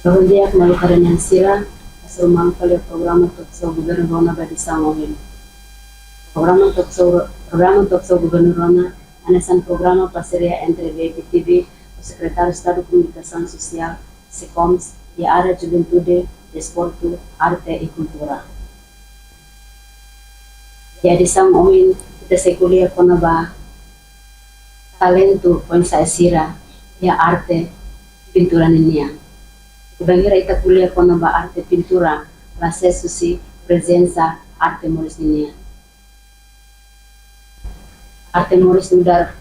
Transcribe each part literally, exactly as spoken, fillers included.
Bom dia, maluk haree-na'in sira, hasoru malu fali iha programa Talk Show Governo Rona ba edisaun ohin. Programa Talk Show, programa Talk Show Governo Rona, hanesan programa parseria entre B P T V ho Sekretáriu Estadu Komunikasaun Sosiál, SEKOMS, iha área Juventude, Desportu, Arte i Kultura. Iha edisaun ohin, ita sei ko'alia kona-ba talentu foin-sa'e sira iha arte pintura ninian. Bainhira ita ko'alia kona-ba arte pintura, la ses husi prezensa arte moris ninian. Arte moris nu'udar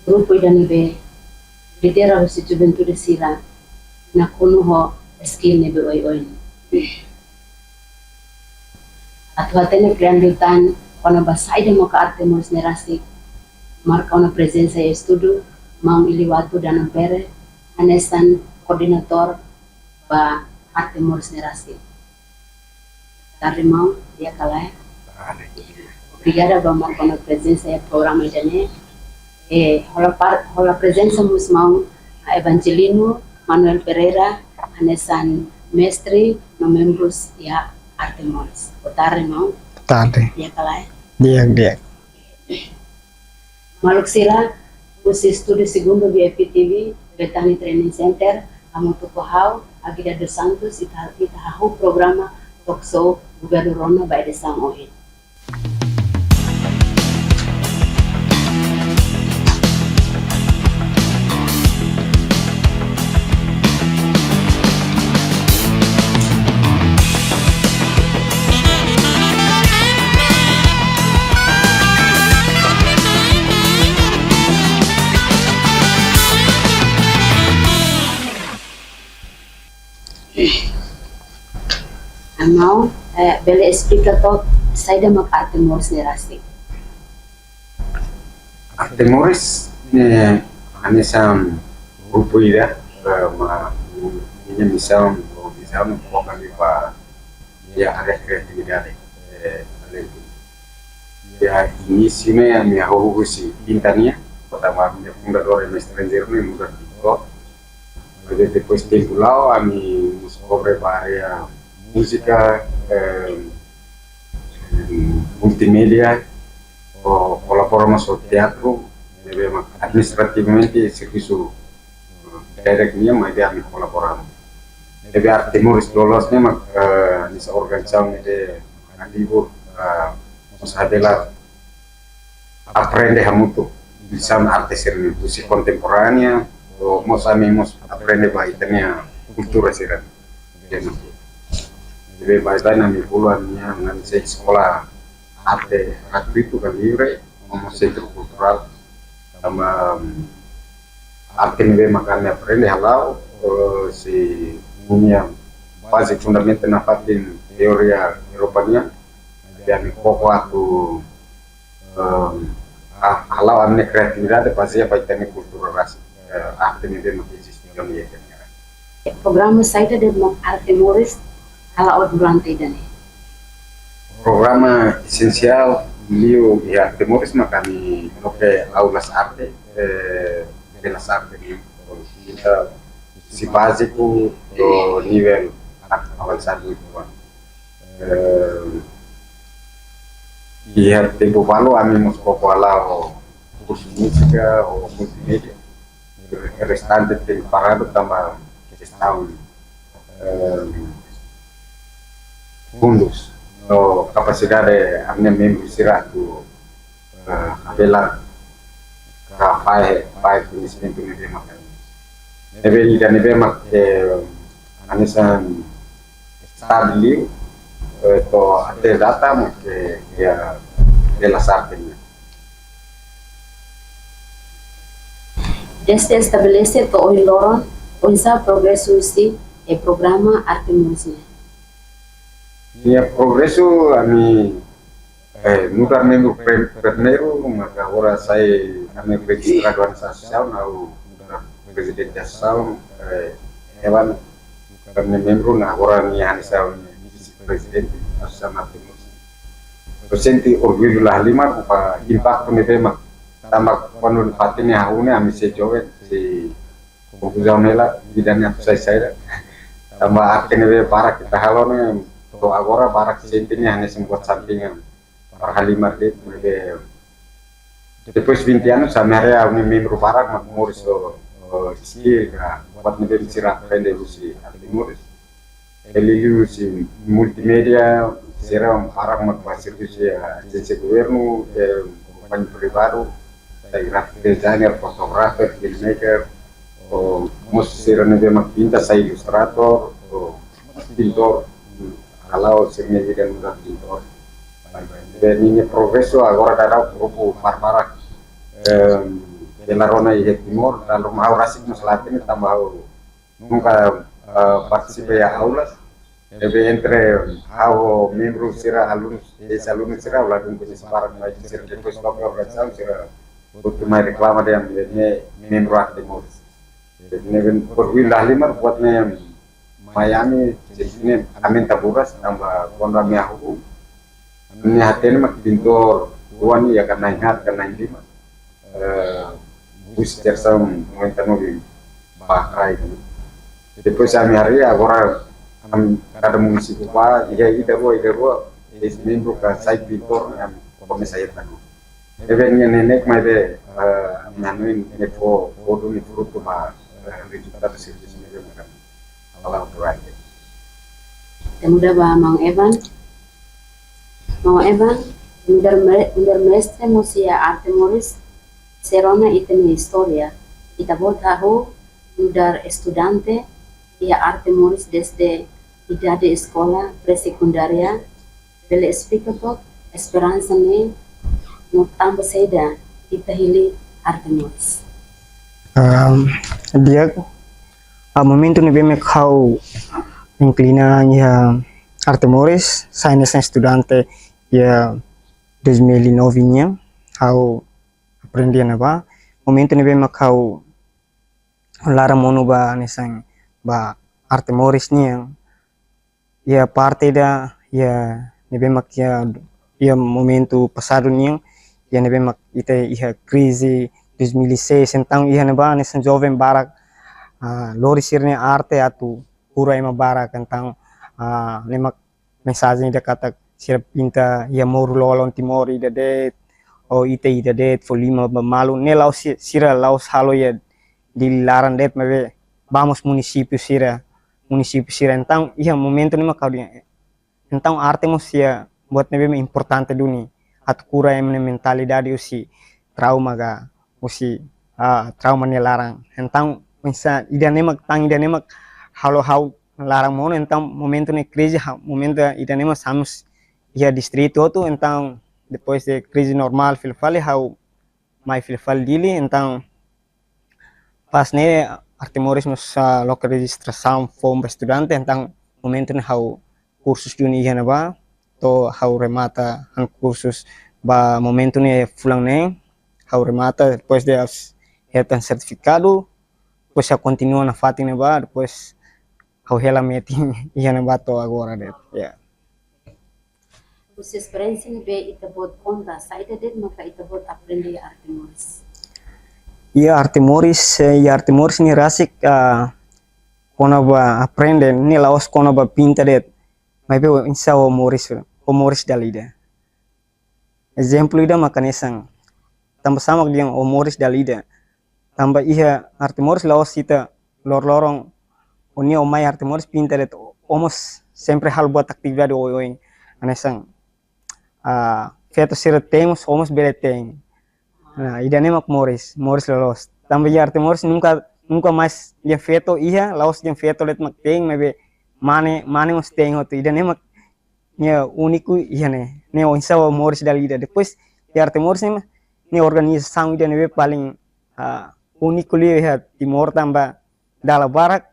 grupu ida ne'ebé lidera husi juventude sira nakonu ho skill ne'ebé oioin. Atu hatene kle'an liután kona-ba saida maka arte moris ne'e rasik, marka ona prezensa iha estúdiu maun Iliwatu Dananpere, hanesan koordenatór ba arte moris ne'e rasik. Tarde, maun, di'ak ka lae? Obrigada ba marka ona prezensa iha programa ida-ne'e. Eh, hola par-, hola prezensa mós maun, ah, Evangelino Manuel Pereira, hanesan mestre no membrus iha arte moris. Boa tarde, maun. Tarde. Di'ak ka lae? Di'ak, di'ak. Maluk sira, husi estúdiu segundu B P T V, Betani Training Center, hamutuk ho ha'u, Agida dos Santos, ita, ita hahú programa Talk Show Governo Rona ba edisaun ohin. Maun, eh, bele esplika took saida mak arte moris ne'e rasik? Arte moris ne'e hanesan grupu ida, eh, mak ninia misaun, ou vizaun, foka liu ba iha área kreatividade, eh, talentu. Iha inísiu ne'e ami hahú husi pinta nian, pertama ami fundadór ema estranjeiru ne'e nu'udar pintór. Maibé depois tempu la'o ami mós kobre ba área múzika, eh, multimédia, ho kolabora mós ho teatru, ne'ebé mak administrativamente servisu, eh, direct nian, maibé ami kolabora. Ne'ebé arte moris loloos ne'e mak, eh, hanesan organizasaun ne'ebé atu, eh, mós habelar aprende hamutuk lisaun arte sira-ne'e, husi kontemporánea, no mós ami mós aprende ba ita-nia kultura sira-ne'e. Ne'ebé baibain ami bolu ami-nia, ami-nia eskola arte gratuitu ka livre, no mós sentru kulturál. Tanba, mm, arte ne'ebé mak ami aprende hala'o, eh, sei ninia baze fundamentu nafatin teoria Europa nian, ne'ebé ami koko atu, em, ah, hala'o ami-nia kreatividade bazeia ba ita-nia kultura rasik, eh, arte ne'ebé mak eziste iha ita-nia rai. Programa saida de'it mak arte moris hala'o durante ida-ne'e? Programa esensiál liu iha arte moris mak ami loke aulas arte, eh, belas arte nian, ita husi báziku to'o nivel avansadu uitoan. Eh, iha tempu balu ami mós koko hala'o kursu múzika ou multimédia. Restante tempu paradu tanba kestaun, eh, fundus no kapasidade ami-nia membru sira atu, eh, habelar ka fahe, fahe koñesimentu ne'ebé mak ami. Ne'ebé ida ne'ebé mak, eh, hanesan stabil liu, eh, to'o até data mak, eh, iha belas arte nian. Dezde estabelese to'o ohin loron, oinsá progresu husi, eh, programa arte moris ne'e? Iha progresu ami, eh, nu'udar membru pre-, primeiru, maka agora sai ami rejistradu hanesan asosiasaun, ha'u nu'udar prezidente asosiasaun, eh, Evan nu'udar membru, no agora ami hanesan vise-prezidente asosiasaun arte moris. Ha'u sente orgullu la halimar, tanba impaktu ne'ebé mak, tanba kuandu fatin ne'e hahú ne'e ami sei joven, sei konfuzaun hela, ida-ne'e atu sai saida. Tanba arte ne'ebé barak ita halo ne'e, to'o agora barak sente ne'e hanesan buat sampingan. Para halimar de'it, maibé depois vinte anos, ami haree ami membru barak mak moris ho, ho skill ka buat ne'ebé sira aprende husi arte moris. Liuliu husi multimédia, sira barak mak ba servisu iha ajénsia governu, eh, kompañia privadu, sai graphic designer, fotografer, filmmaker, ou mós sira ne'ebé mak pinta sai ilustrator, ou pintor, kalau sira ne'ebé nu'udar pintor. Maibé ninia progresu agora daudaun grupu barbarak, em, bele rona iha Timor, lalu ha'u rasik mós la hatene tanba ha'u nunka, eh, partisipa iha aulas. Maibé entre ha'u membru sira alunus, eis-alunus sira, ha'u ladún koñese barak, maibé sira depois to'o organizasaun sira hotu mai reklama dehan ne'e membru arte moris. Ne'ebé orgullu halimar buat ne'e mai ami, sente ne'e aumenta buras, tanba kuandu ami hahú, ami hatene mak pintor rua ne'e iha ka na'in haat ka na'in lima, eh, husi jerasaun noventa e nove ba rai. Depois ami haree agora, ami kada munisípiu ba, iha ida rua, ida rua, eis-membru ka sai pintor, ami komesa hetan. Ne'ebé ninia neineik maibé, eh, ami hanoin ne'e fó, fó duni frutu ba, eh, rezultadu servisu ne'ebé mak ami halo durante. Ita muda ba Maun Evan. Maun Evan, nu'udar me-, nu'udar mestre mós iha arte moris, sei rona ita-nia istória. Ita-boot hahú nu'udar estudante iha arte moris desde idade eskola pré-sekundária, bele esplika took esperansa ne'e no tanba saida ita hili arte moris? Am, di'ak, ah, momentu ne'ebé mak ha'u inklina iha arte moris, sai hanesan estudante iha dois mil e nove nian, ha'u aprende ne'ebá. Momentu ne'ebé mak ha'u laran monu ba hanesan ba arte moris nian, iha parte ida, iha ne'ebé mak iha, iha momentu pasadu nian, iha ne'ebé mak ita iha krize dois mil e seis, entaun iha ne'ebá hanesan joven barak, ah, lori sira-nia arte atu kura ema barak, entaun, ah, ne'e mak mensajen ida katak sira pinta iha moru lolon Timor ida de'it, ou ita ida de'it, fó liman ba malu, ne'e la'ós si-, sira la'ós halo iha Dili laran de'it maibé ba mós munisípiu sira, munisípiu sira. Entaun iha momentu ne'e mak ha'u dehan, entaun arte mós iha buat ne'ebé mak importante duni atu kura ema nia mentalidade husi trauma ka husi, ah, trauma nia laran. Entaun hanesan ida-ne'e mak tan, ida-ne'e mak halo ha'u laran monu, entaun momentu ne'e krize, ha'u momentu ida-ne'e mak hanesan iha distritu hotu, entaun depois de krize normál fila fali ha'u mai fila fali Dili, entaun pas ne'e arte moris mós, ah, loke rejistrasaun foun ba estudante, entaun momentu ne'e ha'u kursus duni iha ne'ebá, to'o ha'u remata ha'u-nia kursus ba momentu ne'e fulan neen, ha'u remata, depois de ha'u hetan sertifikadu, depois ha'u kontinua nafatin ne'ebá, depois ha'u hela metin iha ne'ebá to'o agora de'it, ya. Husi esperiénsia ne'ebé ita-boot konta, saida de'it maka ita-boot aprende iha arte moris? Iha arte moris, eh, iha arte moris ne'e rasik, ah, kona-ba aprende, ne'e la'ós kona-ba pinta de'it. Maibé oinsá ó moris, ó moris dala ida. Ezemplu ida mak hanesan, tanba sá mak dehan ó moris dala ida? Tanba iha arte moris la'ós ita lor-loron, ó-nia ó mai arte moris pinta de'it, ó mós sempre halo buat atividade oioin. Hanesan, ah, feto sira te'in mós, ó mós bele te'in. Nah, ida-ne'e mak moris, moris loloos. Tanba iha arte moris nunka, nunka mais dehan feto iha, la'ós dehan feto de'it mak te'in, maibé mane, mane mós te'in hotu. Ida-ne'e mak nia úniku iha ne'e. Ne'e oinsá ó moris dala ida. Depois iha arte moris ne'e mak, ne'e organizasaun ida ne'ebé paling, ah, úniku liu iha Timor tanba dala barak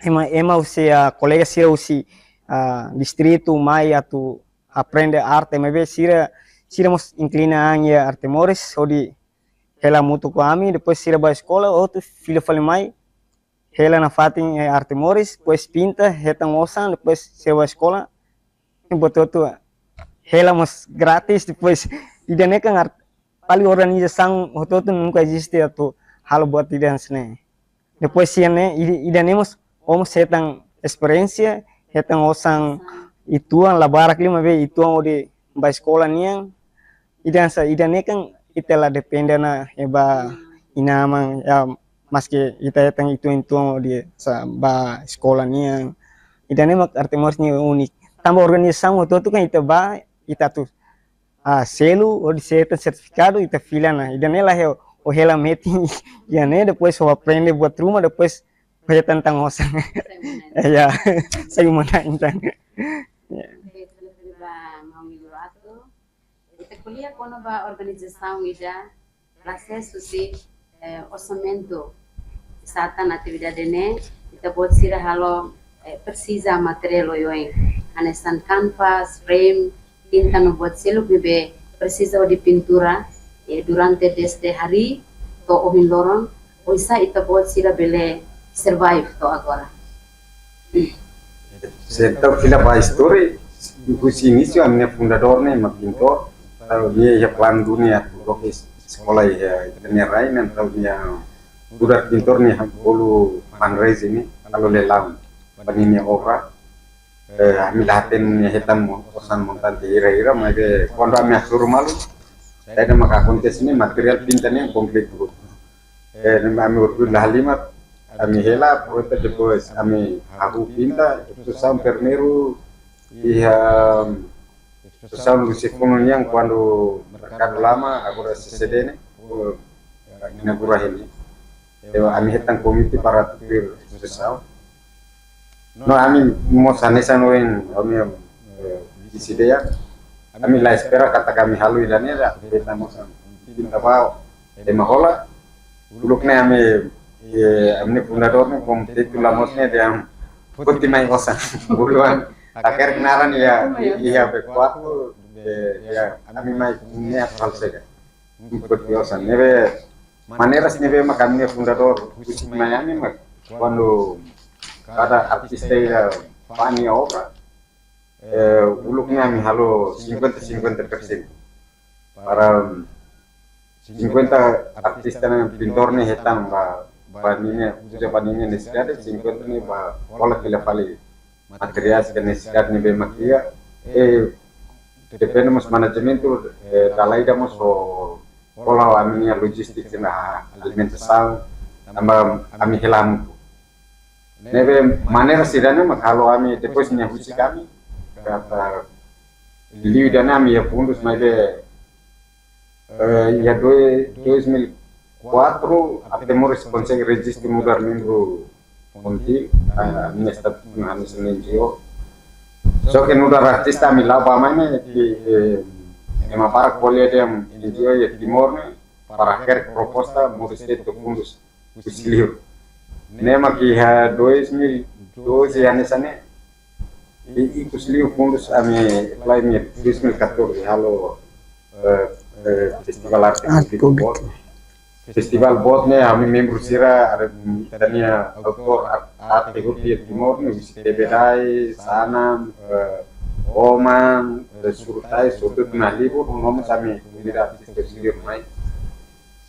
ema, ema husi, ah, kolega sira husi, ah, distritu mai atu aprende arte, maibé sira, sira mós inklina an iha arte moris, hodi hela hamutuk ho ami, depois sira bá eskola, hotu fila fali mai, hela nafatin, eh, arte moris, depois pinta, hetan osan, depois sira bá eskola, buat hotu hela mós gratis, depois ida-ne'e kan art-, paling organizasaun hotu-hotu nunka eziste atu halo buat ida hanesan ne'e. Depois iha ne'e, i-, ida-ne'e mós o mós hetan esperiénsia, hetan osan uitoan, la barak liu maibé uitoan hodi bá eskola nian. Ida-ne'e sa, ida-ne'e kan ita la depende ona ba inan-aman, ya, maski ita hetan uitoan-uitoan hodi sa bá eskola nian. Ida-ne'e mak Artemoris nia úniku. Tanba organizasaun hotu-hotu kan ita bá, ita atu, ah, selu, hodi hetan sertifikadu, ita fila ona. Ida-ne'e la iha, ó hela metin iha ne'e, depois ó aprende buat ruma, depois ó hetan tan osan. Ya, sai uma na intan. Oke, terima kasih, Bang Maung Ilu Atu. Ita ko'alia kona-ba organizasaun ida, la ses husi, eh, orsamentu. Sá tan atividade ne'e, ita-boot sira halo, eh, presiza materiál oioin. Hanesan kanvas, frame, tinta no buat seluk ne'ebé presiza hodi pintura, eh, durante desde harii to'o ohin loron, oinsá ita-boot sira bele survive to'o agora. Se ita fila ba istória, husi inísiu, ami-nia fundadór ne'e mak pintór, entaun nia iha planu duni atu loke eskola iha ita-nia rai, entaun nia nu'udar pintór ne'e bolu fundraising ne'e, halo lelaun ba ninia obra. Eh, ami la hatene nia hetan mo-, osan montante hira-hira, maibé kuandu ami hasoru malu, saida maka akontese ne'e, materiál pinta ne'e kompletu. Eh, ne'e ami orgullu la halimar, ami hela, pronto depois ami hahú pinta, eskola primeiru iha eskola Lucifuno nian kuandu Merkadu Lama, agora C C D ne'e, eh, inaugura hela. Entaun ami hetan komite para tuir eskola. No, ami mós hanesan ohin, ami, eh, desidia, ami la espera katak ami halo ida-ne'e, la, ita mós pinta ba, ema hola, uluk ne'e ami, eh, ami-nia fundadór ne'e, komu tetu la moos ne'e, dehan foti mai osan. Bolu ami, hakerek naran iha, iha B quatro, eh, ya, ami mai ne'e atu halo saida. Foti osan. Ne'ebé, maneira ne'ebé mak ami-nia fundadór husik mai ami mak, kuandu kada artista ida fa'an nia obra, eh, uluk ne'e ami halo cinquenta cinquenta persen. Para, mm, cinquenta artista ne'e pintór ne'e hetan ba, ba ninia, uza ba ninia nesesidade, cinquenta ne'e ba hola fila fali materiál ka nesesidade ne'ebé mak iha, eh, depende mós manajementu, eh, dala ida mós ho hola ami-nia lojístika, alimentasaun, tanba ami hela hamutuk. Ne'ebé maneira sira-ne'e mak halo ami, depois nia husik ami, katak liu ida-ne'e ami iha fundus maibé, eh, iha dois, dois mil e quatro, Artemoris konsege rejista nu'udar membru konti, ah, ami-nia estatutu hanesan N G O. Só ke nu'udar artista ami la'o bá mai ne'e, eh, ema barak ko'alia dehan N G O iha Timor ne'e para hakerek proposta moris de'it ho fundus husi liur. Ne'e mak iha dois mil e doze hanesan ne'e, i, ikus liu fundus ami apply mai dois mil e catorze halo, eh, eh, Festival Arte Públiku Boot. Festival boot ne'e ami membru sira, ada ita-nia autór ar-, arte hotu iha Timor ne'e, husi Tebedai, Sanam, eh, Oman, eh, Surutais, hotu-hotu mai halibur, no mós ami komunidade artista sira mai.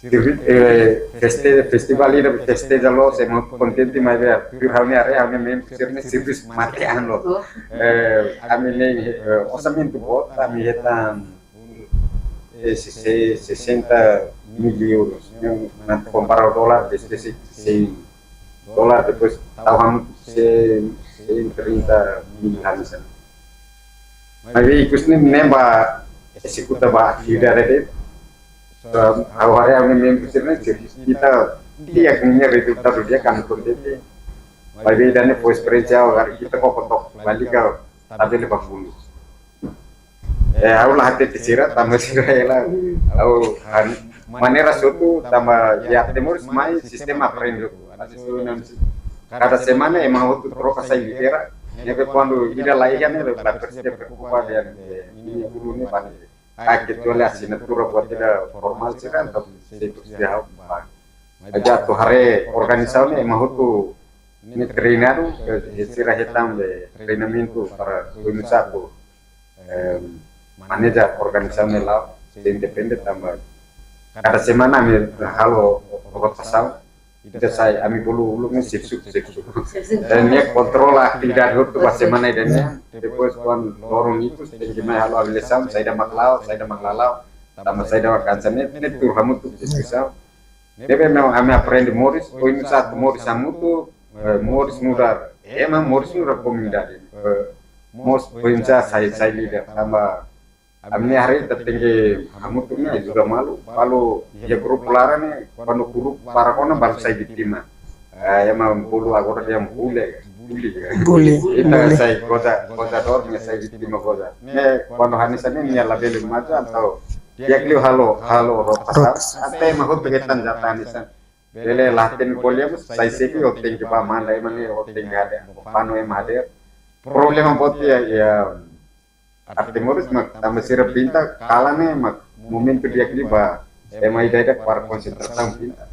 Sirvi-, eh, feste-, festival ida festeja loos, ema kontente maibé, tuir ha'u-nia haree, ha'u-nia membru sira-ne'e servisu mate-an loos. Eh, ami ne'e, eh, orsamentu boot, ami hetan, eh, se-, se-, sessenta mil euros. Ne'e, ne'e kompara ho dolar, desde se-, cem dolar, depois tau hamutuk cem, cento e trinta mil hanesan. Maibé ikus ne'e, ne'e ba ezekuta ba atividade de'it. Ha'u haree ami membru sira-ne'e, ita di'ak, nia rezultadu di'ak, ami kontente. Maibé ida-ne'e fó esperiénsia ha'u agora ita koko tok balik ka tabele ba fundus. Eh, ha'u la hatete sira, tanba sira hela. Ha'u han-, maneira hotu, tanba iha Artemoris mai sistema aprende. Kada semana ema hotu troka sai lidera. Ne'ebé kuandu ida la iha ne'e, la presiza preokupa dehan, eh, nia ulun ne'e bá ne'e. Ah, kecuali asinatura buat ida formál sira, entaun sei presiza ha'u bá. Maibé atu haree organizasaun ne'e ema hotu ne'e treinadu, eh, sira hetan be treinamentu para oinsá atu, em, maneja organizasaun ne'e la'o, sei independe tanba kada semana ami halo rotasaun, Ida sai, ami bolu uluk ne'e sipsuk, sipsuk. Ne'e kontrola atividade hotu ba semana ida-ne'e. Depois kuandu loron ikus, tenke mai halo avaliasaun, saida mak la'o, saida mak la la'o, tanba saida mak hanesan ne'e, ne'e tuur hamutuk diskusaun. Ne'ebé ami aprende moris, oinsá atu moris hamutuk, eh, moris nu'udar ema, moris nu'udar komunidade. Eh, mós oinsá sai, sai líder, tanba ami-nia haree ita tenke hamutuk ne'e ajuda malu, balu iha grupu laran ne'e, kuandu grupu barak ona balu sai vítima. Eh, ema bolu agora dehan bully, bully. Bully. Ita sai goza, gozadór, nia sai vítima goza. Ne'e kuandu hanesan ne'e nia labele maju entaun di'ak liu halo, halo rotasaun. Rotasaun. Até ema hotu hetan jatah hanesan. Bele la hatene ko'alia mós sai xefe, ó tenke bá manda ema ne'e, ó tenke hadeer. Fanu ema hadeer. Problema boot iha, iha Arte Moris mak tanba sira pinta kalan ne'e mak momentu di'ak liu ba ema ida-idak para konsentrasaun pinta.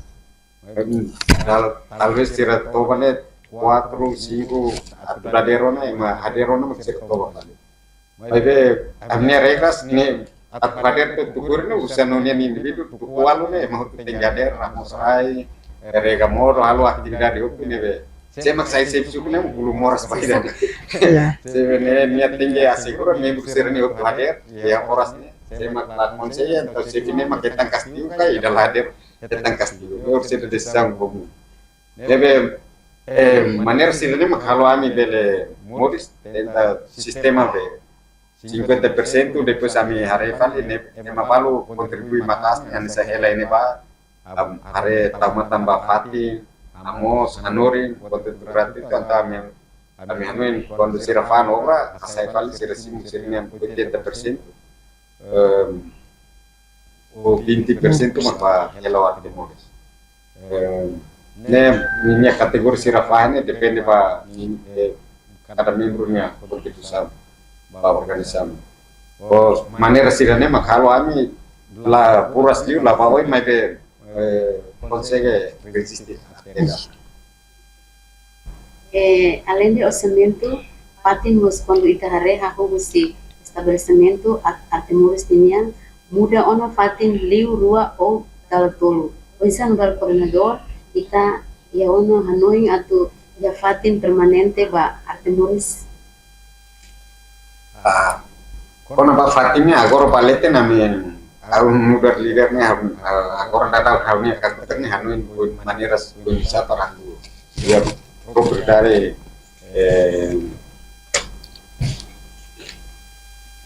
Em, tal-, talvés sira toba ne'e kuatru, sinku, atu dadeer ona, ema hadeer ona mak sira toba fali. Maibé ami-nia regras ne'e atu hadeer tuku tuur ne'e uza no nian indivíduu tuku ualu ne'e ema hotu tenke hadeer, ramos ai, rega modo, halo atividade hotu ne'ebé. Se ema sai xefe suku ne'e bolu moras ba ida. Ya. Se ne'e nia tenke asegura membru sira-ne'e hotu hadeer, ya oras ne'e. Se ema la konsege, entaun xefe ne'e mak hetan kastigu ka ida la hadeer, hetan kastigu. Ne'e sira desizaun komún. Ne'ebé, eh, maneira sira-ne'e mak halo ami bele moris, tenta sistema be cinquenta por cento, depois ami haree fali ne'e, ema balu kontribui maka'as ne'e, hanesan hela ne'ebá, am, haree tau matan ba fatin, hamoos, hanorin, konteúdu gratuitu, entaun ami, ami hanoin kuandu sira fa'an obra, hasai fali sira simu sira-nia oitenta por cento, em, ou vinte por cento mak ba hela Arte Moris. Eh, ne'e, ninia kategoria sira fahe ne'e depende ba, eh, kada membru nia kontribuisaun ba organizasaun. Ou maneira sira-ne'e mak halo ami la buras liu, la ba oin, maibé, eh, konsege reziste. Eh, além de orsamentu, fatin mós kuandu ita haree hahú husi estabelesimentu Ar-, Arte Moris ninian muda ona fatin liu, rua ou dala tolu. Oinsá nu'udar koordenadór, ita iha ona hanoin atu iha fatin permanente ba Arte Moris? Ah, kona-ba fatin ne'e agora ba leten ami, ha'u nu'udar líder ne'e, ha'u, ah, agora daudaun ha'u-nia kakutak ne'e hanoin maneira oinsá para atu iha propriedade, eh,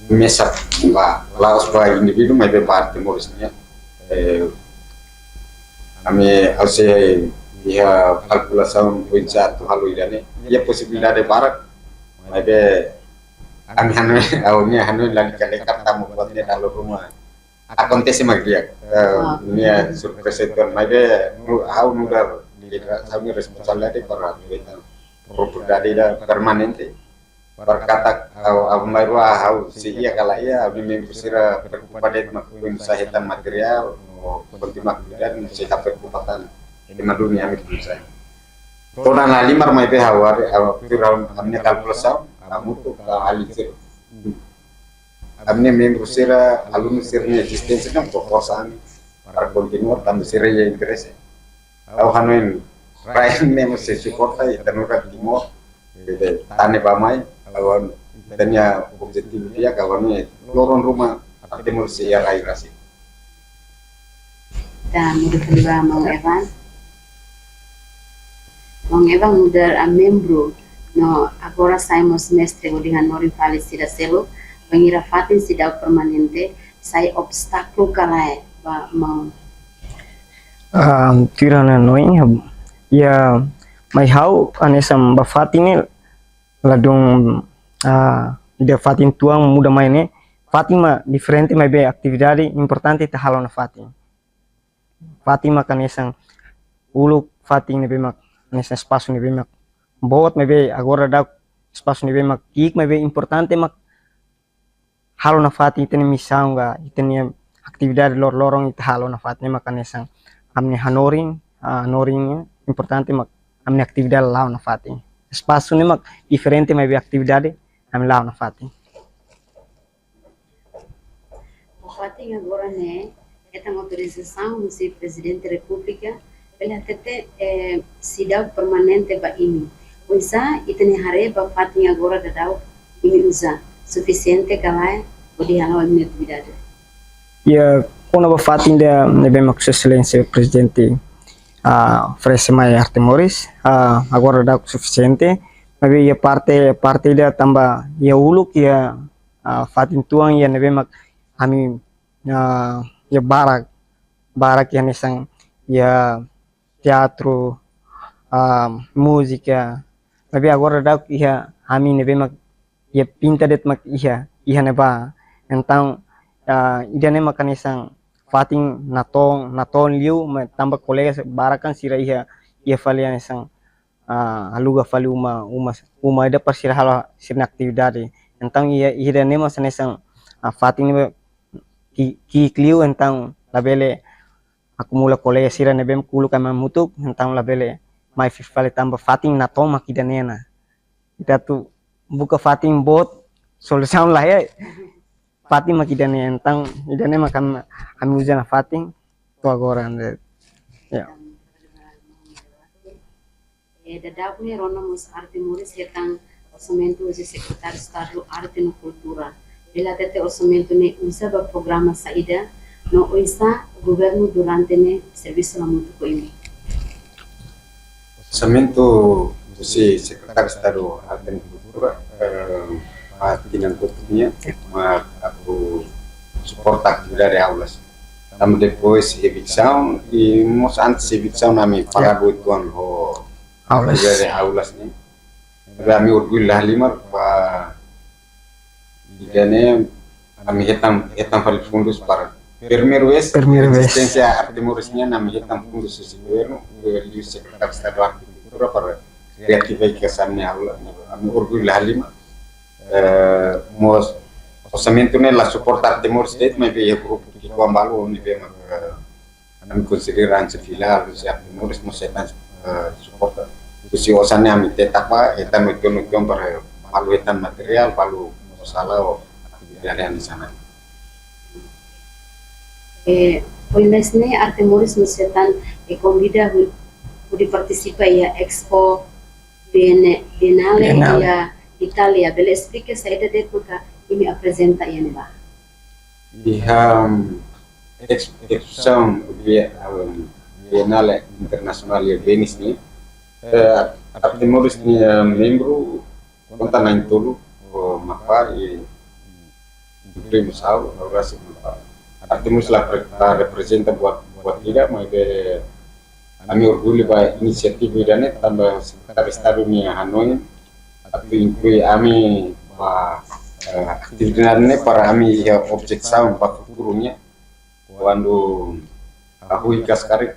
mesak ba, la'ós ba indivíduu, maibé ba Arte Moris nian. Eh, ami, ha'u sei iha kalkulasaun oinsá atu halo ida-ne'e. Iha posibilidade barak, maibé ami hanoin, ha'u-nia hanoin lalika lekar tanba buat ne'e dala ruma akontese mak di'ak. Eh, ah, nia surpresa itu, maibé nu-, ha'u nu'udar líder, ha'u-nia responsabilidade para atu hetan propriedade ida permanente. Para katak ha'u, ha'u mai rua ha'u sei iha ka la iha, ha'u-nia membru sira preokupa de'it mak oinsá hetan materiál, ou kontinua atividade, sei la preokupa tan. Ema duni ami tudu sai. Todan halimar maibé ha'u haree, ha'u tuir ha'u-nia kalkulasaun, hamutuk ka alin sira. Ami-nia membru sira, alunu sira-nia ezisténsia ne'e fó forsa ami para kontinua tanba sira iha interese. Ha'u hanoin rai ne'e mós sei suporta ita nu'udar Timor, bele tane ba mai, ha'u hanoin ita-nia objetivu di'ak, ha'u hanoin loron ruma Arte Moris sei iha rai rasik. Ita muda fali ba Maun Evan. Maun Evan nu'udar, ah, membru no agora sai mós mestre hodi hanorin fali sira seluk, bainhira fatin seidauk permanente, sai obstákulu ka lae ba maun? Ah, tuir ha'u-nia hanoin, iha, mai ha'u hanesan ba fatin ne'e ladún, ah, ida fatin tuan muda mai ne'e, fatin mak diferente maibé atividade importante ita halo ona fatin. Fatin mak hanesan uluk fatin ne'ebé mak hanesan espasu ne'ebé mak boot maibé agora daudaun espasu ne'ebé mak ki'ik maibé importante mak halo nafatin ita-nia misaun ka ita-nia atividade loroloron ita halo nafatin ne'e mak hanesan ami-nia hanorin, ah, hanorin ne'e importante mak ami-nia atividade la'o nafatin. Espasu ne'e mak diferente maibé atividade ami la'o nafatin. Fatin agora ne'e hetan autorizasaun husi Prezidente Repúblika, Bele hatete, eh, seidauk permanente ba imi. Oinsá ita-nia haree ba fatin agora daudaun imi uza, sufisiente ka lae hodi hala'o imi-nia atividade? Ya, kona-ba fatin ida ne'ebé mak Sua Exelénsia Prezidente, ah, oferese mai Arte Moris, ah, agora daudaun sufisiente. Maibé iha parte, parte ida tanba iha uluk iha, ah, fatin tuan iha ne'ebé mak ami, ah, iha barak, barak iha hanesan iha teatru, ah, múzika. Maibé agora daudaun iha ami ne'ebé mak iha pinta de'it mak iha, iha ne'ebá. Entaun, ah, ida-ne'e mak hanesan fatin natoon, natoon liu, maibé tanba kolega barak kan sira iha, iha fali hanesan, ah, aluga fali uma, uma, uma ida para sira halo sira-nia atividade. Entaun iha, iha ida-ne'e mak hanesan, ah, fatin ne'ebé ki-, ki'ik liu, entaun labele akumula kolega sira ne'ebé mak uluk ami hamutuk, entaun labele mai fila fali tanba fatin natoon mak ida-ne'e ona. Ita atu buka fatin boot, solusaun laiha, fatin mak ida-ne'e, entaun ida-ne'e mak ami, ami uza nafatin to'o agora ne'e. Ya. Eh, daudaun ne'e rona mós Arte Moris hetan orsamentu husi Sekretáriu Estadu Arte no Kultura. Bele hatete orsamentu ne'e uza ba programa saida, no oinsá governu durante ne'e servisu hamutuk ho imi? Orsamentu husi Sekretáriu Estadu Arte no Kultura, eh, ba tinan kotuk nian, mak atu suporta atividade aulas. Tanba depois eviksaun, i mós antes eviksaun ami paradu uitoan ho aulas. Atividade aulas ne'e. Maibé ami orgullu la halimar ba ida-ne'e ami hetan, hetan fali fundus para primeira vez, primeira vez, ezisténsia Arte Moris nian ami hetan fundus husi governu, liuhusi Sekretáriu Estadu Arte no Kultura para reativa i kasar ne'e aula, ami orgullu la halimar. Eh, mós orsamentu ne'e la suporta Arte Moris de'it, maibé iha grupu ki'ikoan balu ne'ebé mak, eh, ami konsidera hanesan filiál husi Arte Moris mós hetan, eh, suporta. Husi osan ne'e ami tetap ba, hetan uitoan, uitoan para balu hetan materiál, balu mós hala'o atividade hanesan ne'e. Eh, ohin loron ne'e Arte Moris mós hetan, eh, konvida hu-, hodi partisipa iha Expo Biene-, Bienale, Bienale iha Itália. Bele esplika saida de'it maka imi aprezenta iha ne'ebá? Iha, um, ex-, expozisaun Bie-, um, Bienale Internasionál iha Venice ne'e, eh, Arte Moris nia, eh, membru konta na'in-tolu, o, mak bá, i inklui mós ha'u, ha'u rasik mak bá. Arte Moris la pre-, la reprezenta buat, buat ida, maibé ami orgullu ba inisiativa ida-ne'e, tanba Sekretáriu Estadu nia hanoin atu inklui ami ba, eh, atividade ne'e para ami iha objesaun ba futuru nian. Kuandu hahú hikas karik,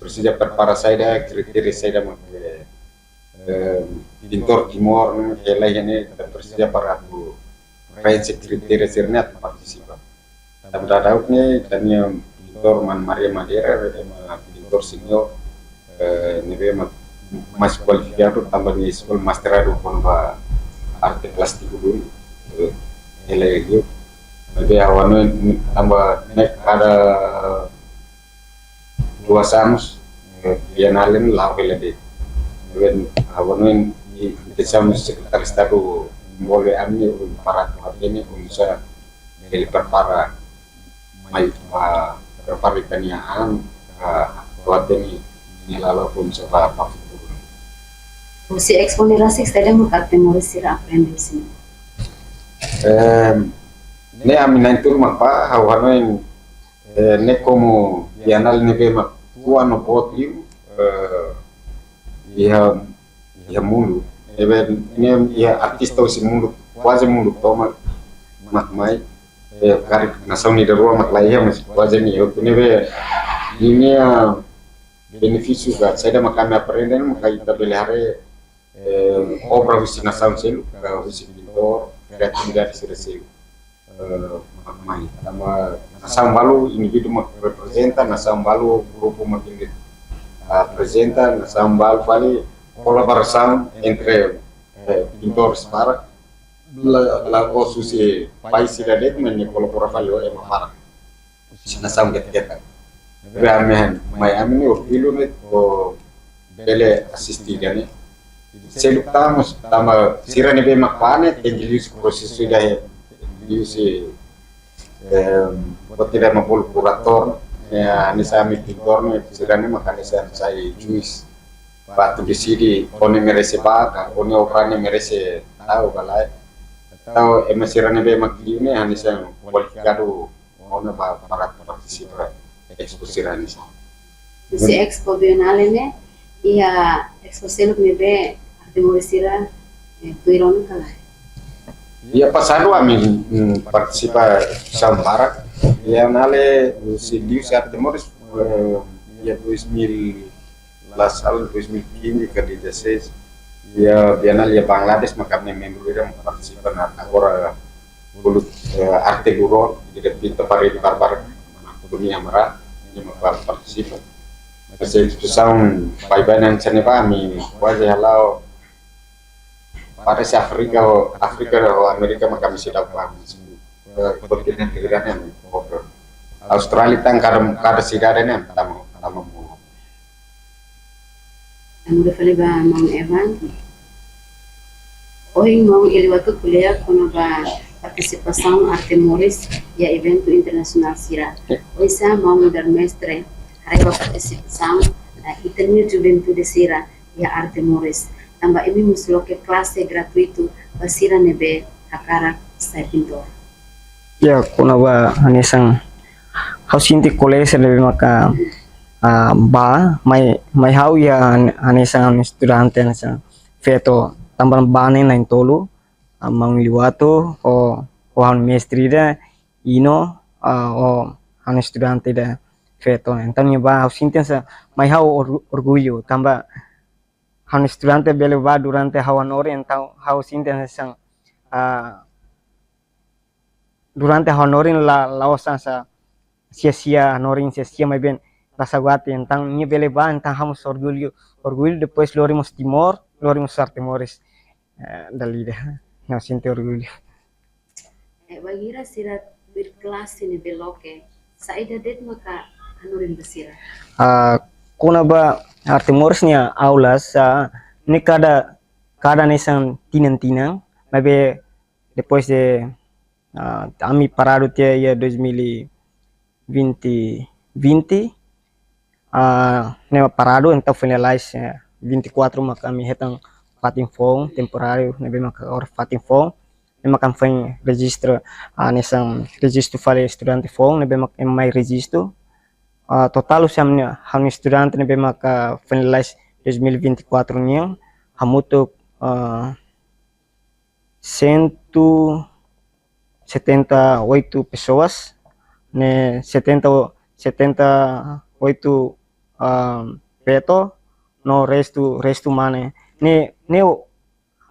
presiza prepara saida, kritéria saida mak, eh, pintór Timor ne'e hela iha ne'e, ita presiza para atu preenxe kritéria sira-ne'e atu partisipa. Tanba daudaun ne'e ita-nia pintór Mana Maria Madeira, ema pintór senior, eh, ne'ebé mak mais kualifikadu tanba nia eskola mestradu kona-ba arte plástiku duni, eh, hela iha li'ur. Maibé ha'u hanoin tanba ne'e kada duas anos, eh, Bienale ne'e la'o hela de'it. Maibé ha'u hanoin i intensaun Sekretáriu Estadu envolve ami para atu hatene oinsá bele prepara mai, ah, prepara ita-nia an, ah, atu hatene nia lala'ok oinsá ba, ba futuru. Husi Expo ne'e rasik saida mak Arte Moris sira aprende husi ne'e? Em, ne'e ami na'in-tolu mak bá, ha'u hanoin, eh, ne'e komu Bienale ne'ebé mak tuan no boot liu, eh, iha iha mundu. Ne'ebé ne'e iha artista husi mundu, kuaze mundu tomak mak mai. Eh, karik nasaun ida rua mak la iha, mas kuaze ne'e. Ne'ebé ninia benefísiu ka saida mak ami aprende, maka ita bele haree, eh, obra husi nasaun seluk, ka husi pintór, kreatividade sira seluk. Eh, mai. Tanba nasaun balu indivíduu mak reprezenta, nasaun balu grupu mak, eh, reprezenta, nasaun balu fali kolaborasaun entre, eh, pintór barak. La, la'ós husi país ida de'it, maibé nia kolabora fali ho ema barak. Husi nasaun ketak-ketak. Be ami han, mai ami-nia orgullu ne'e, o bele asisti ida-ne'e. Seluk tama, tama sira ne'ebé mak bá ne'e, tenke liuhusi prosesu ida, liuhusi, em, buat ida mak bolu kuratór, ya, hanesan ami pintór ne'e, sira ne'e mak hanesan sai juís. Ba atu deside ó-nia merese bá ka, ó-nia obra ne'e merese tau ka lae. Tau ema sira ne'ebé mak liu ne'e hanesan kualifikadu ona ba para partisipa Expo sira-ne'e. Husi Expo Bienale ne'e, iha expo seluk ne'ebé arte moris sira, eh, tuir ona ka lae? Iha pasadu ami, mm, partisipa esportasaun barak. Iha Bienale husi liuhusi arte moris, eh, iha dois mil, la sala dois mil quinze ka dezasseis. Iha Bienale iha Bangladesh mak ami membru ida mak partisipa, no agora bolu, eh, arte lurón, ida pinta parede barbarak, dunia mara, nia mak partisipa. Mas esportasaun baibain hanesan ne'ebá, ami kuaze hala'o, parese Áfrika, Áfrika ho Amérika mak ami seidauk bá, eh, kontinente grande ne'e. Austrália tan kada, kada sidade ne'e tama, tama mo. Ami fó fali ba maun Evan. Ohin maun Eliwato ko'alia kona-ba partisipasaun arte moris iha eventu internasionál sira. Oinsá maun nu'udar mestre haree ba partisipasaun, eh, ita-nia juventude sira iha arte moris, tanba imi mós loke klase gratuitu ba sira ne'ebé hakarak sai pintór. Ya, kona-ba hanesan ha'u sente kolega sira ne'ebé maka, ah, bá, mai, mai ha'u iha han-, hanesan estudante, hanesan feto, tanba bá ne'e na'in-tolu, ah, maun Eliwato, ho, ho ha'u-nia mestre ida, Ino, ah, ho ha'u-nia estudante ida feto. Entaun nia bá, ha'u sente hanesan, mai ha'u or-, orgullu, tanba ha'u-nia estudante bele bá durante ha'u hanorin, entaun ha'u sente hanesan, ah, durante ha'u hanorin la, la'ós hanesan sia-sia, hanorin sia-sia maibé rasa guati, entaun nia bele bá, entaun ha'u mós orgullu, orgullu, depois lori mós Timor, lori mós arte moris, eh, dala ida. Ha'u sente orgullu. Eh, bainhira sira tuir klase ne'ebé loke, saida de'it maka hanorin ba sira? Ah, kona-ba arte moris nia aulas, ah, ne'e kada, kada hanesan tinan-tinan, maibé depois de, ah, ami paradu tiha iha dois mil e vinte, vinte, ah, ne'e paradu, entaun finalize, eh, vinte e quatro mak ami hetan fatin foun, temporáriu, ne'ebé mak agora fatin foun, ne'e mak ami foin rejistu, ah, hanesan rejistu fali estudante foun, ne'ebé mak ema mai rejistu. Ah, totál husi ami-nia, ami estudante ne'ebé mak, ah, finalize dois mil e vinte e quatro nian, hamutuk, ah, cento setenta e oito pessoas, ne'e setenta, setenta e oito, ah, feto, no restu, restu mane. Ne'e, ne'e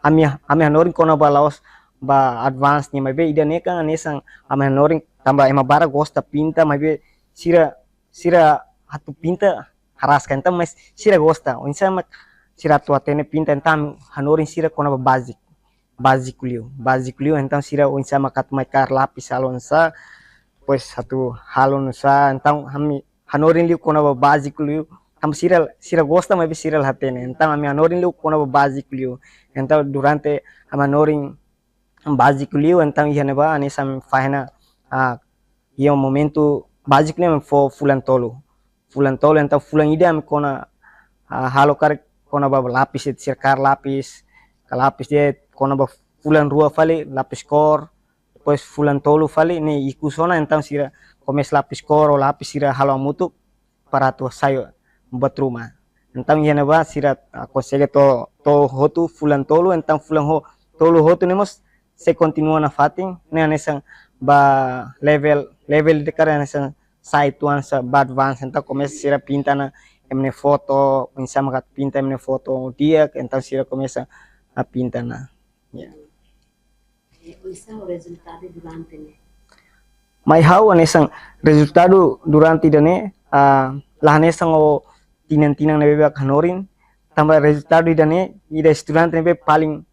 ami, ami hanorin kona-ba la'ós ba advance nian, maibé ida-ne'e kan hanesan ami hanorin tanba ema barak gosta pinta, maibé sira, sira atu pinta haraska, entaun mas sira gosta, oinsá mak sira atu hatene pinta, entaun hanorin sira kona-ba báziku, báziku liu, báziku liu, entaun sira oinsá mak atu mai kaer lapis halo oinsá, depois atu halo oinsá, entaun ami hanorin liu kona-ba báziku liu, tanba sira, sira gosta maibé sira la hatene, entaun ami hanorin liu kona-ba báziku liu, entaun durante ami hanorin báziku liu, entaun iha ne'ebá hanesan fahe ona, ah, iha momentu báziku ne'e fó fulan tolu. Fulan tolu, entaun fulan ida ami kona, ah, halo karik kona-ba lapis, sira kaer lapis, ka lapis de'it, kona-ba fulan rua fali lapis kór, depois fulan tolu fali ne'e ikus ona, entaun sira komesa lapis kór ho lapis sira halo hamutuk para atu sai buat ruma. Entaun iha ne'ebá sira, ah, konsege to'o, to'o hotu fulan tolu, entaun fulan ho-, tolu hotu ne'e mós sei kontinua nafatin, ne'e hanesan ba level, level ida karik hanesan sai tuan sa ba advance, entaun komesa sira pinta ona ema nia foto, oinsá mak atu pinta ema nia foto di'ak, entaun sira komesa, ah, pinta ona. Ya. Eh, oinsá ho rezultadu durante ne'e? Mai ha'u hanesan rezultadu durante ida-ne'e, ah, la hanesan ho tinan-tinan ne'ebé mak hanorin, tanba rezultadu ida-ne'e, ida estudante ne'ebé paling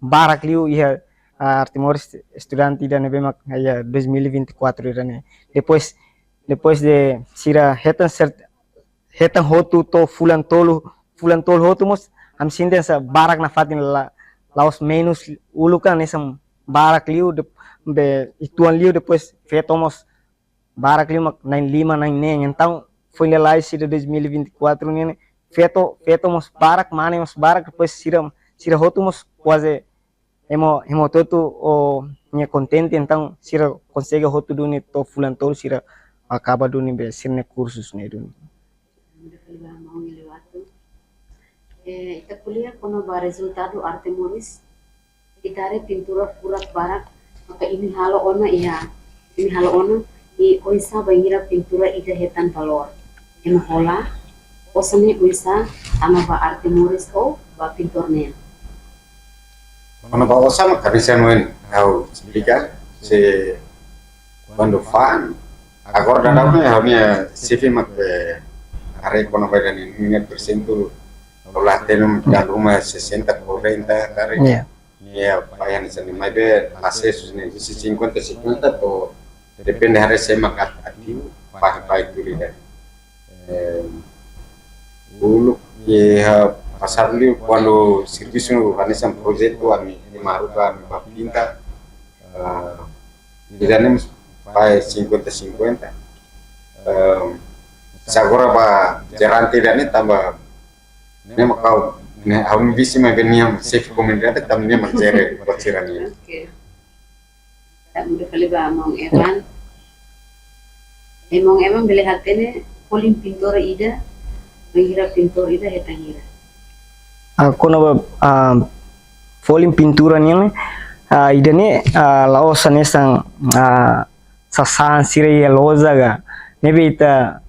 barak liu iha, ah, arte moris estudante ida ne'ebé mak iha dois mil e vinte e quatro ida-ne'e. Depois, depois de sira hetan ser-, hetan hotu to'o fulan tolu, fulan tolu hotu mós, ami sente hanesan barak nafatin, la, la'ós menus uluk kan hanesan barak liu, de, be, uitoan liu, depois feto mós barak liu mak na'in lima, na'in neen. Entaun, foin lalais sira dois mil e vinte e quatro nian ne'e, feto, feto mós barak, mane mós barak, depois sira, sira hotu mós kuaze ema, ema hotu-hotu, o, nia kontente, entaun sira konsege hotu duni to'o fulan tolu sira akaba duni be sira-nia kursus ne'e duni. Muda fali ba maun Eliwato. Eh, ita ko'alia kona-ba rezultadu arte moris. Ita haree pintura furak barak, maka imi halo ona iha, imi halo ona, i oinsá bainhira pintura ida hetan valór. Ema hola, osan ne'e oinsá tama ba arte moris ou ba pintór nian. Kona-ba osan mak hanesan ohin ha'u esplika, se kuandu fa'an, agora daudaun ne'e ha'u-nia xefe mak, eh, haree kona-ba ida-ne'e, nia persentu, la hatene, dala ruma sesenta, quarenta, haree. Iya. Nia fa'an hanesan ne'e, maibé la sees ne'e, husi cinquenta cinquenta to'o depende haree sé mak ativu, fa'an, fa'an tuir ida. Eh, uluk iha pasadu liu kuandu servisu hanesan projetu ami, ema haruka ami bá pinta, eh, ida-ne'e mós fa'an cinquenta cinquenta. Eh, se agora ba jerante ida-ne'e tanba ne'e mak ha'u, ne'e ha'u-nia visi maibé nia mak xefe komunidade tanba nia mak jere buat sira-ne'e. Oke. Ita muda fali ba maun Evan. Eh, maun Evan bele hatene folin pintór ida, bainhira pintór ida hetan hira? Ah, kona-ba, ah, folin pintura nian, ah, ida-ne'e, ah, la'ós hanesan, ah, sasán sira iha loja ka. Ne'ebé ita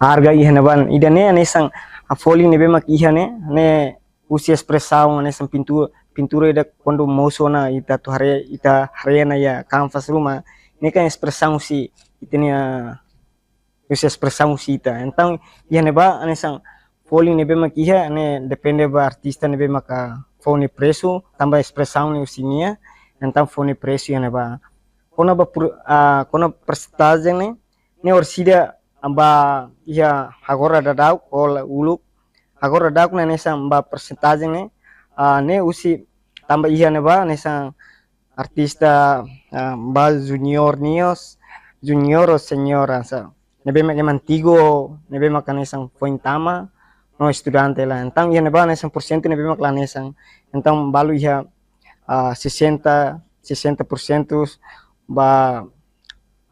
harga iha ne'ebá, ida-ne'e hanesan, ah, folin ne'ebé mak iha ne'e, ne'e husi espresaun hanesan pintu-, pintura ida kuandu mosu ona ita atu haree, ita haree ona iha kanvas ruma, ne'e kan espresaun husi ita-nia, husi espresaun husi ita. Entaun, iha ne'ebá hanesan folin ne'ebé mak iha, ne'e depende ba artista ne'ebé maka fó nia presu, tanba espresaun ne'e husi nia, entaun fó nia presu iha ne'ebá. Kona-ba pur-, ah, kona-ba persentajen ne'e, ne'e orsida ba iha agora daudaun, ou la uluk, agora daudaun ne'e hanesan ba persentajen ne'e, ah, ne'e husi tanba iha ne'ebá hanesan artista, ah, ba juniór nios, juniór ou seniór hanesan. Ne'ebé mak ema antigu, ne'ebé mak hanesan foin tama, no estudante la. Entaun iha ne'ebá hanesan porsentu ne'ebé mak la hanesan. Entaun balu iha, ah, sesenta, sesenta por cento ba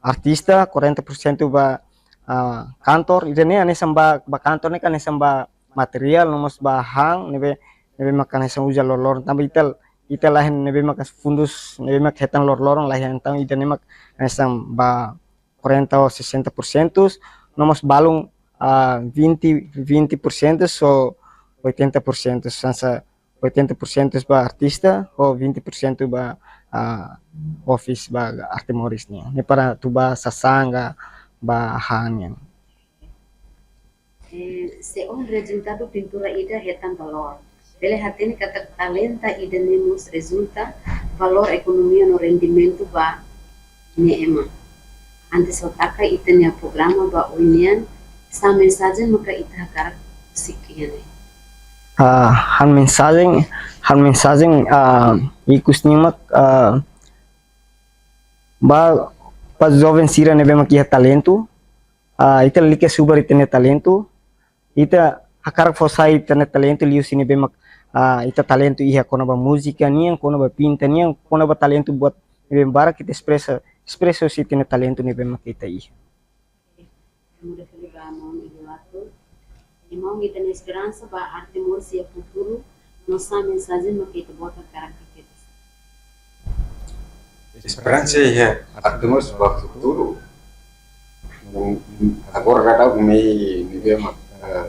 artista, quarenta por cento ba, ah, kantor. Ida-ne'e hanesan ba, ba kantor ne'e kan hanesan ba materiál, no mós ba han, ne'ebé, ne'ebé maka hanesan uza loroloron. Tanba ita, ita laiha ne'ebé maka fundus, ne'ebé maka hetan loroloron laiha, entaun ida-ne'e mak hanesan ba quarenta ou sessenta por cento, no mós balun, ah, vinte, vinte por cento ou oitenta por cento, hanesan oitenta por cento ba artista, ou vinte por cento ba, ah, office ba arte moris nian. Ne'e para atu ba sasán ka ba han nian. Eh, se ohin rezultadu pintura ida hetan valór, bele hatene katak talenta ida-ne'e mós rezulta valór ekonomia no rendimentu ba nia ema. Antes ha'u taka ita-nia programa ba ohin nian, sá mensajen maka ita hakarak husik iha ne'e? Ah, han mensajen, han mensajen, ah, ikus nian mak, ah, ba, ba joven sira ne'ebé mak iha talentu, ah, ita lalika subar ita-nia talentu, ita hakarak fó sai ita-nia talentu liuhusi ne'ebé mak, ah, ita talentu iha kona-ba múzika nian, kona-ba pinta nian, kona-ba talentu buat ne'ebé barak ita espresa, espresa husi ita-nia talentu ne'ebé mak ita iha. Muda fali ba maun Eliwato. Maun, ita-nia esperansa ba arte moris iha futuru, no sá mensajen mak ita-boot hakarak hatete? Esperansa iha arte moris ba futuru. Agora daudaun ne'e, ne'ebé mak, eh,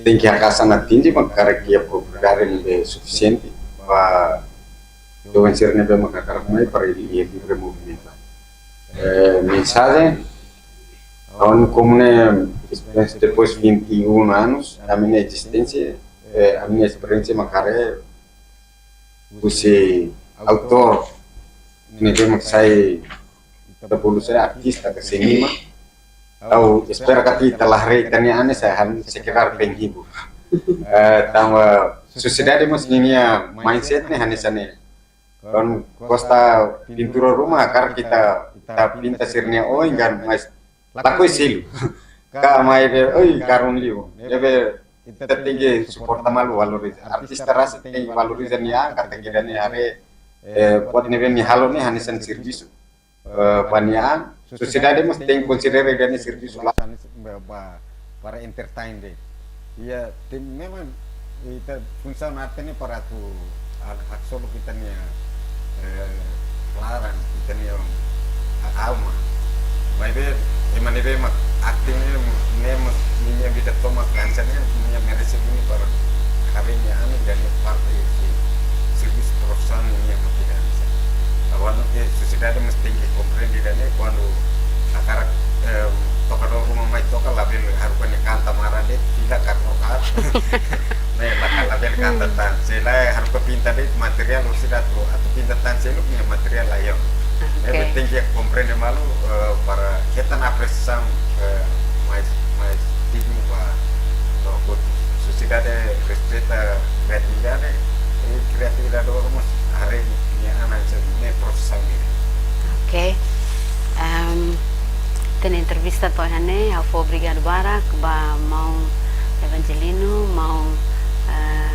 tenke haka'as an atinje mak hakarak iha propriedade ne'ebé sufisiente ba joven sira ne'ebé mak hakarak mai para iha livre movimentu. Eh, mensajen, ha'u-nia komune, depois vinte e um anos ami-nia ezisténsia, eh, ami-nia esperiénsia mak haree husi autór ne'ebé mak sai Ita bolu sira artista ka seniman. Ha'u espera katak ita la haree ita-nia an ne'e sai han sekedar penghibur. Eh, tanba sosiedade mós ninia mindset ne'e hanesan ne'e. Kuandu gosta pintura ruma, hakarak ita, ita pinta sira-nia oin, kan, mas lakohi selu. Ka maibé, oi, karun liu. Ne'ebé ita tenke suporta malu, valoriza. Artista rasik tenke valoriza nia an, katak ida-ne'e haree, eh, buat ne'ebé nia halo ne'e hanesan servisu. Eh, ba nia an, sosiedade mós tenke konsidera ida-ne'e servisu la. Ba, ba, para entertain de'it. Iya, tem memang ita funsaun arte ne'e para atu hak, haksolok ita-nia, eh, laran, ita-nia, eh, alma. Maibé, ema ne'ebé mak arte ne'e, ne'e mós ninia vida tomak hanesan ne'e, nia merese duni para haree nia an ne'e, ida-ne'e parte husi servisu profisionál ninia mak ida hanesan. Agora no ke sosiedade mós tenke komprende ida-ne'e, kuandu hakarak, eh, tokadór ruma mai toka, labele haruka nia kanta maran de'it, fila karno kar. Ne'e, la, labele kanta tan. Se lae haruka pinta de'it, materiál orsida atu, atu pinta tan seluk, nia materiál laiha ona. Oke. Ne'ebé tenke komprende malu, eh, para hetan apresiasaun, eh, mais, mais dignu ba, ba hotu. Sosiedade respeita kriatividade, i kriatividade hotu mós haree nia an hanesan ne'e profisaun ida. Oke. Em, ita-nia entrevista to'o iha ne'e, ha'u fó obrigadu barak ba maun Evangelino, maun, eh,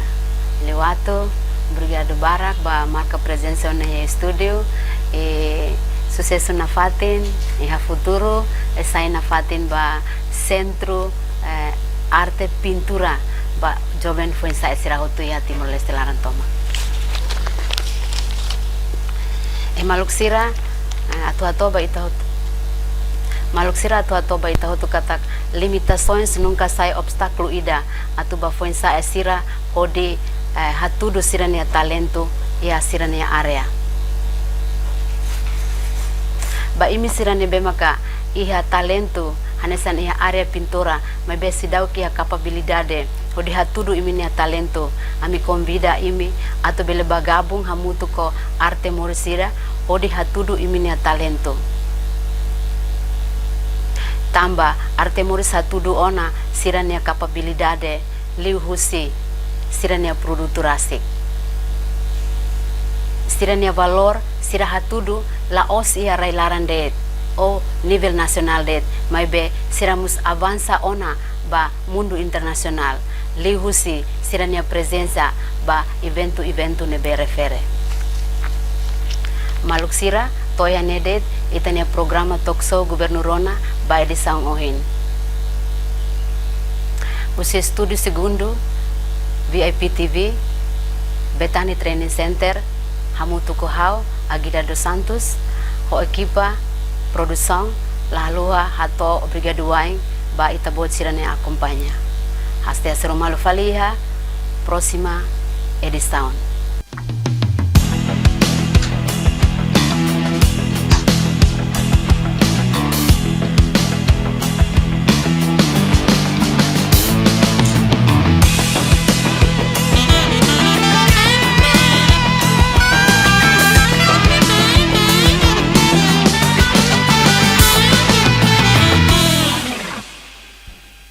Liwato, obrigadu barak ba marka prezensa iha estúdiu, i susesu nafatin, iha futuru, i sai nafatin ba Sentru, eh, Arte Pintura ba joven foin-sa'e sira hotu iha Timor-Leste laran tomak. Eh, maluk sira, eh, atu hato'o ba ita hotu. Maluk sira, atu hato'o ba ita hotu katak limitasoens nunka sai obstákulu ida atu ba foin-sa'e sira hodi, eh, hatudu sira-nia talentu iha sira-nia área. Ba imi sira ne'ebé maka iha talentu, hanesan iha área pintura, maibé seidauk iha kapabilidade hodi hatudu imi-nia talentu, ami konvida imi atu bele ba gabung hamutuk ho arte moris sira hodi hatudu imi-nia talentu. Tanba arte moris hatudu ona sira-nia kapabilidade liuhusi sira-nia produtu rasik. Sira-nia valór sira hatudu la'ós iha rai-laran de'it ou nivel nasionál de'it, maibé sira mós avansa ona ba mundu internasionál, liuhusi sira-nia prezensa ba eventu-eventu ne'ebé refere. Maluk sira, to'o iha ne'e de'it ita-nia programa talk show Governu Rona ba edisaun ohin. Husi estúdiu segundu, V I P T V, Bethany Training Center, hamutuk ho ha'u, Agida dos Santos, ho ekipa produsaun, la haluha hato'o obrigadu wa'in ba ita-boot sira ne'ebé akompaña. Hasta hasoru malu fali iha próxima edição.